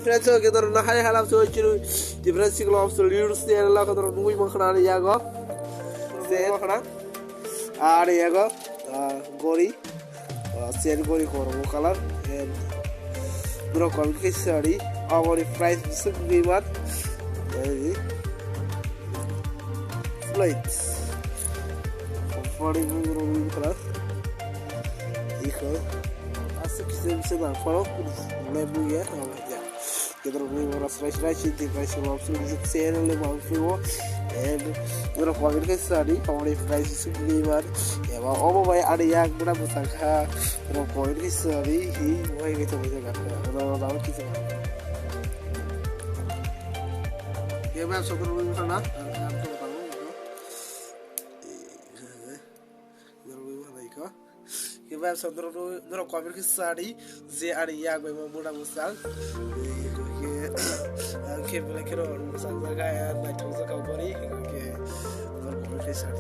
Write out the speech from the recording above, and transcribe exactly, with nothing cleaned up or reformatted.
Friends, so kedar na hai halam so chiru. Different single of so lyrics ne la kedar nui makhna ani yago. Se makhna. Ani yago. Gori. Sen gori kormo color. Bro kol ke sari. Aboni price bisuk gimat. Flight. Body bro color. Iko. Asik kise kise bang paro. Lebu ya. Kedro ni ora srai srai si di bai si lom su di channel le bang su wo. And ora comment ke sari, comment ke sari si di bar. Eba obo bai ada yang mana buta kha. Ora comment ke sari hi bai ke to bai ka. Ora ora ki sa. Ye ba so ko ru kana. Norok bai manai kho. Khe bai sa norok, norok comment khe sadi je ani yak bai mo mona mwsang. Khe, khe belai khe norok mwsang jaga naithok jaga bori khe norok comment khe sadi.